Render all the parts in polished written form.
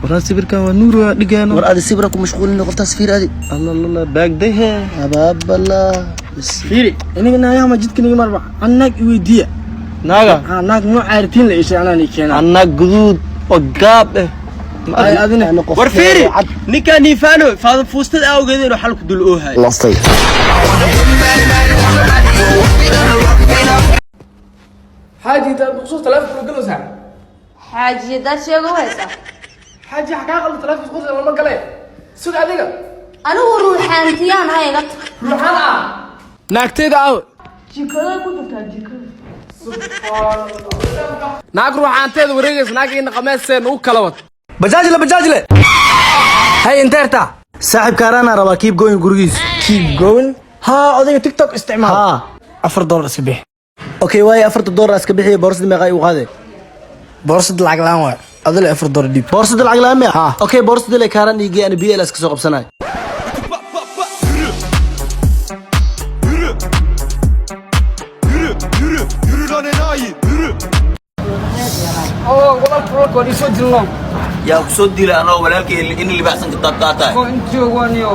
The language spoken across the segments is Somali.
Waraa, sawirkan waa nuur, waa dhigaano. War, adi sibra ku mashquulin, qoftaas fiir adi. Alla, baagdahe. Abaabala. Fiiri, iniga naagaha jidka niga marba an naag i weydiiya. Naaga? Aa, naag nooca artiin la ishay anaa ni keenaa. Annaag guduud oo gaab eh. Ay, adina? War fiiri, ninkaan niifaano faada fuustada awgeed inuu xalku dul oohayo. Lastay. Xaaji, intaad muqsuus taleefonka kula galaysaa? Xaaji, hadaad sheego haysaa. Xaaji, xakaa qalda taleefonka qursa lama gale. Sug adiga. Anigu ruuxaantiyaan ha iga tag. Ruuxaan ah. Naagtayda aawe? Jikada ku jirtaa, jikada. Naag ruuxaanteeda wareegaysa, naag ina qameeseen u kala wad. Bajaajle, bajaajle, hay, inteerta. Saaxib, kaaraana rabaa, keep going gurigiis. Keep going, haa, odayga TikTok isticmaal. Haa. $4 iska bixi. Okay, waaye, $4 iska bixiya. Boorsada meeqa igu qaade? Boorsada lacag la'aan waay, adile $4 dhiib. Boorsada lacag la'aan miya? Haa. Okay, boorsada le kaaraan iigey, ani BL iska soo qabsanayo. Oo walaalka, walaalka waa isoo dilno. Yaa ku soo dilay anoo walaalkay in libaaxsan ka taabtaatahay? Oo intiyo waaniyo.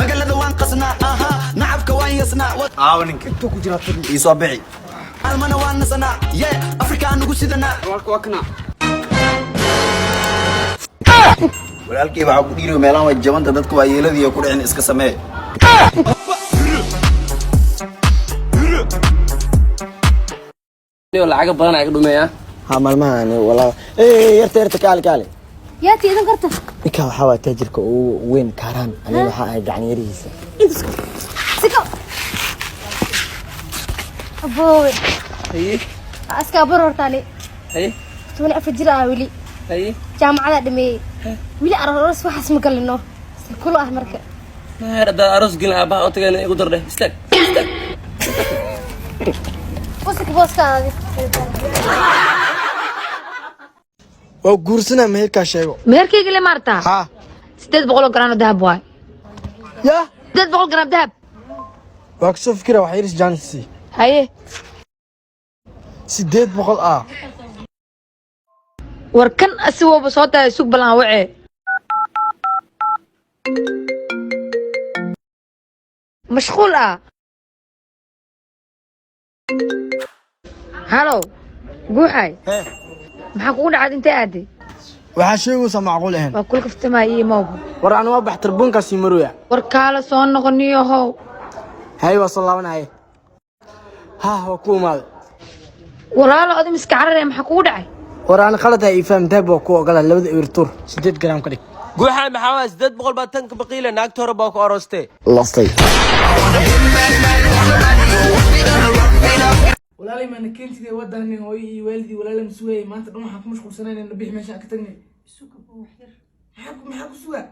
Magaalada waan qasnaa, aha, nacabka waan yasnaa. Aawo ninka Intuu ku jiraa tagi. Ii soo bixi. Almana waan nasanaa, ye Afrika anugu sidanaa. Walaalka waa kana. Walaalkay waxaa ku dhiiri meelaan way jabanta, dadka waa yeeladii ku dhicin, iska samee. Lacaga badan ay dhumeeyaa. Ha, maalmahan walaa ee yarta yarta, kaale kaale. Yaa tiidan karta? Ninka waxaa waa taajirka ugu weyn Kaaraan, aniga waxaa ahay gacan yarihiisa. Siko aboowe. Haye. Aska bar hortaani. Haye. 14 jir ah weli. Haye. Jaamacadaa dhameeyey weli, aroos waxaas ma galino si kula ah marka. Meer haddaad aroos gelin, aabbaha oo tagayna igu dardhe. Istaag, istaag. Wasika booskaadi. Waa guursanaa, meherkaa sheego. Meherkayga le maartaa? Haa. 800 garam oo dahab waay. Yaa? 800 garam dahab. Waa kasoo fikira, wax yaris jaanisi. Haye. 800 ah. War kan asigooba soo tahay, sug balan wace. Mashquul ah. Halow guuxay, maxaa kugu dhacad? Intee aaday? Waxaa sheegaysaa macquul ahayn. Waa kula kaftamaya iyo mawba. War ani waa bax, tarbuunkaasii marooya. War kaala soo noqoniyohow. Hay, waa soo laabanaya. Ha, waa ku imaaday. Walaalo, adi miska carare, maxaa kugu dhacay? War ani qalad ha ii faham, dahab waa ku ogolaa, labada eber tuur, 8 garam ka dhig. Guuxa, maxaa waa 800 baa tanka baqiila, naagta hore baa ku aroostee. Lastay. Walaalay, maana keentidee wadani hooyo iyo waalidii walaala ma sugayay maanta dhan? Waxaan ku mashquulsanayn na bixi meesha aan ka tagnay. Maxaa ku sugaa?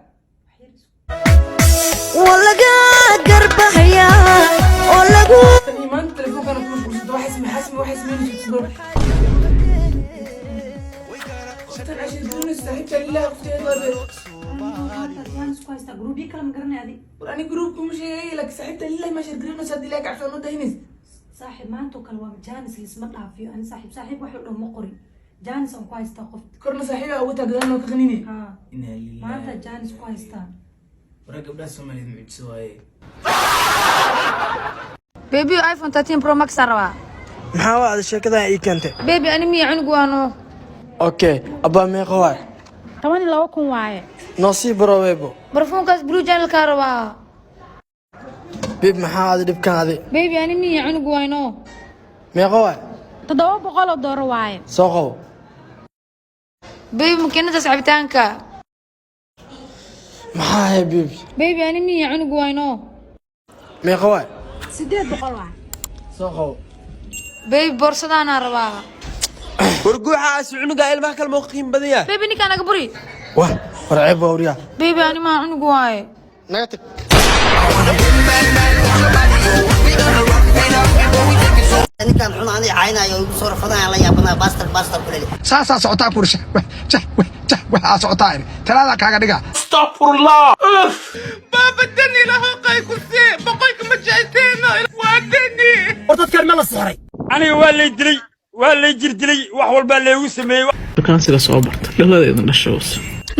Walaga garbahayaa oo lagu Tan iyo maanta telefoonkaana ku mashquulsanta, waxay sameynaysa sidoo qoftan cashir doonaysa saaxiibta lillahi qofteeda waabe. War ani gruupka ma sheegay, laakiin saaxiibta lillahi ma shirgarinaysa haddii ilahi kacabso noo dahinaysa. Saaxiib, maanta oo kale waa jaanis, lisma dhaafiyo. Ani saaxiib saaxiib wax la dhaho ma qorin, jaanis aan ku haystaa qofta. Korna saaxiiba ugu taagdaan oo ka qanine. Haa, maanta jaanis ku haystaa. Waraa, gabdhaha Soomaaliyeed mucjiso waaye. Baby, iPhone 13 Pro Max aan rabaa. Maxaa waa ada sheekadan ii keentay? Baby, ani miya cunug waano. Okay, abbaa, meeqa waay? 12,000 waaye. Noo sii baroweebo. Barfuunkaas Blue Channelkaa rabaa. Bib, maxaa ada dhibkan adi? Baby, ani miya cunug waano. Meeqa waay? 700 oo dooro waaye. Soo qabo. Baby, makiinadaas cabitaanka. Maxaa ahay, bibi? Baby, ani miya cunug waano. Meeqa waay? 800 waaye. Soo qabo. Baby, boorsadaanaa rabaa. War guuxa, as cunuga ilmaha kale moo qiim badan yahay. Baby, ninkaa naga buri. Wah, war ceeb waa, wariyaa. Baby, ani maa cunug waaye. Naga tag. Ninkan xun ani caynayo igu soo rafadaya, la yaabanaa, baastar baastar kulele. Saasaa socotaa kursha jah jah, waxaa socotaa iri talaada kaaga dhiga. Baaba dani lahoqay ku sii boqolka ma jecteeno, waa dani. War dadkan ma la sixray? Aniga waa lay dilay, waa lay jir dilay, wax walbaa laygu sameeyey. Dukaansiga soo barta dhaladeedna dhashows.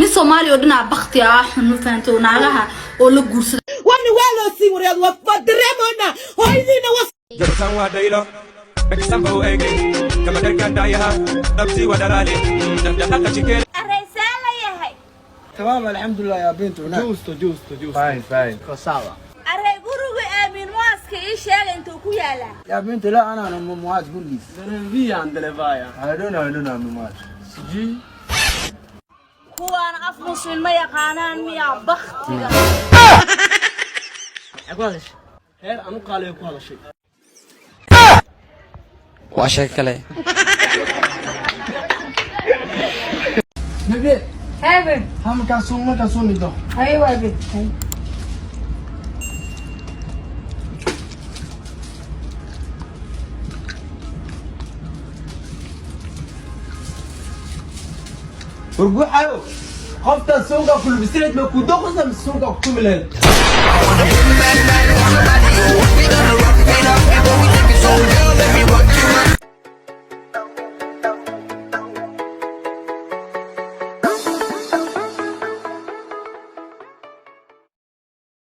Nin Soomaali oo dhinaca bakti ah xun, ma fahanto, oo naagaha oo la guursada. Wana waa loo sii wareed, waa dareemoona hooyadiina waa. Areysaa la yahay. Tamaam, alxamdulilah yaa bintu. Juusto, juusto, juusto. Fine, fine. Kosawa. Arey, guriga Aamin Mooska ii sheega intuu ku yaalaa. Ya bintu, la ana Muwaaz gurigiis. Via Andrevaya. I don't know, I don't know Muwaaz. Sijui. Kuwaana af Muslim ma yaqaanaan miyaa, baktiga? Maxay ku hadashay? Heer aan u qaaliyo ku hadashay. Waa sheeko kale. Bebe. Hebe. Ha, markaan soo nido. Haye, waa be. Warguuxayo, qoftaas suunka kulbisileed ma ku doqosa mise suunka ku tumi lahayd?